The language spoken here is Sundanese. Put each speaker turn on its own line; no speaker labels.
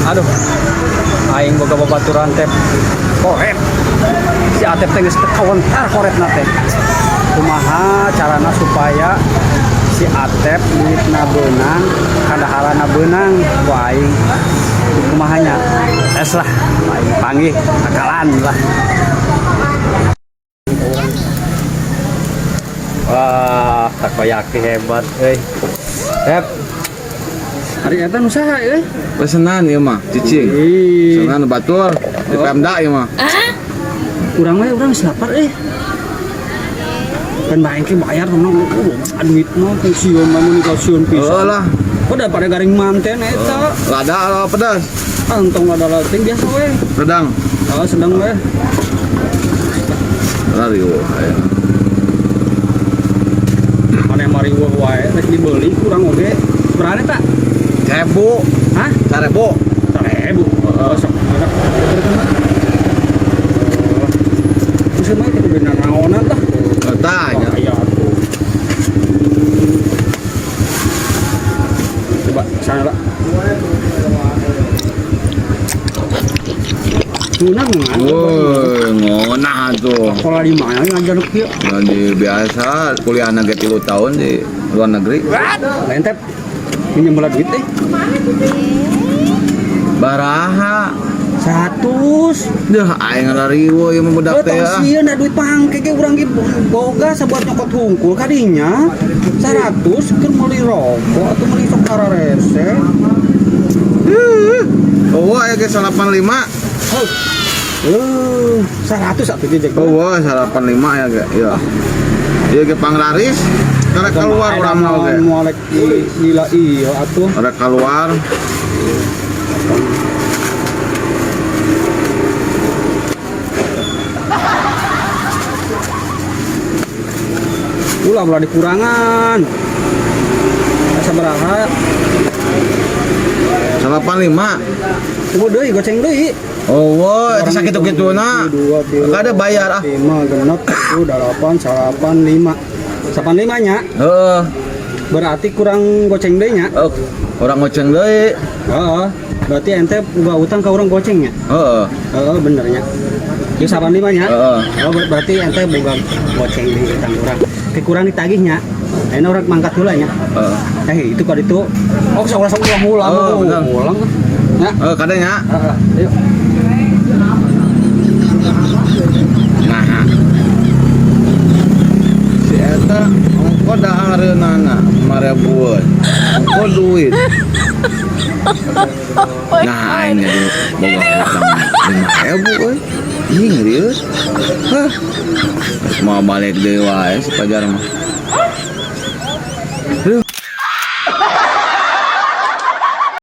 Aduh. Aing boga babaturan teh korep. Si Atep teh geus teu kawentar korepna teh. Kumaha carana supaya si Atep duitna beunang, kadaharana beunang ku aing. Kumaha nya? Es lah, aing panggih akalan lah. Wah, takoyaki hebat euy. Tep. Hari eta nu saha euy?
Pesenan ieu mah, cicing.
Ih,
Pesenan batur di Pemda ieu mah.
Urang mah urang geus lapar euy. Kan bae ke bayar temen duit mah pensiun mah mun sieun pisan.
Heeh lah.
Kok daripada garing manten eta.
Lada atau pedas?
Entong ada ting biasa we.
Sedang.
Oh, sedang we.
Riweuh aya.
Mana mariweuh wae rek dibeli kurang oge. Berapa tak?
Seribu.
Hah?
1000.
1000. Oh, sok. Terus mah itu bener naonan lah.
Tah nya.
Iya tuh. Coba sana lah. Ngunah ngunah.
Woi, ngonah tuh.
Sekolah di mana ngajar kieu?
Di biasa kuliah ge 3 tahun di luar negeri.
Lain teh minjem bola duit teh.
Baraha.
100.
Duh, aing ngariweuh ieu mah budak
Oh,
teh.
tong
Ah.
sieun da duit pangke ge urang ge boga sabuat nyokot hungkul kadinya. 100 keur meuli rokok atau meuli sok kararese.
Oh, aya ge 85.
Oh. 100 atuh jejek.
Oh, 85 ya ge. Iya. Ieu ge panglaris. Karek keluar urang mah oge.
Moal gila iya atuh.
Karek keluar.
Ulah ulah dikurangan. Sabaraha?
85.
Tunggu deui goceng deui.
Oh, wah, itu sakit gituna.
Dua, tilu,
Kada bayar ah.
5, 6, 7, 8, 8, 5. 85 nya.
Heeh.
Berarti kurang goceng deui nya.
Oh, orang ngoceng deui.
Heeh. Berarti ente boga utang ke orang goceng nya.
Heeh.
Heeh, bener nya. Ieu 85 nya.
Heeh.
Oh, berarti ente boga goceng deui utang urang. Ke kurang ditagih nya. Ayeuna urang mangkat heula nya.
Heeh.
Eh, itu kali itu. Oh, sok ulah ulang
Oh, bener.
ulang. Ya.
Heeh, kada nya.
Heeh, ayo.
Nah. Si eta ongko dahareunana 5000-eun. Ongko duit. Nah, aing jadi boga utang 5000 euy. Ih, ngerius. Hah. Mau balik deui wae si Pajar mah.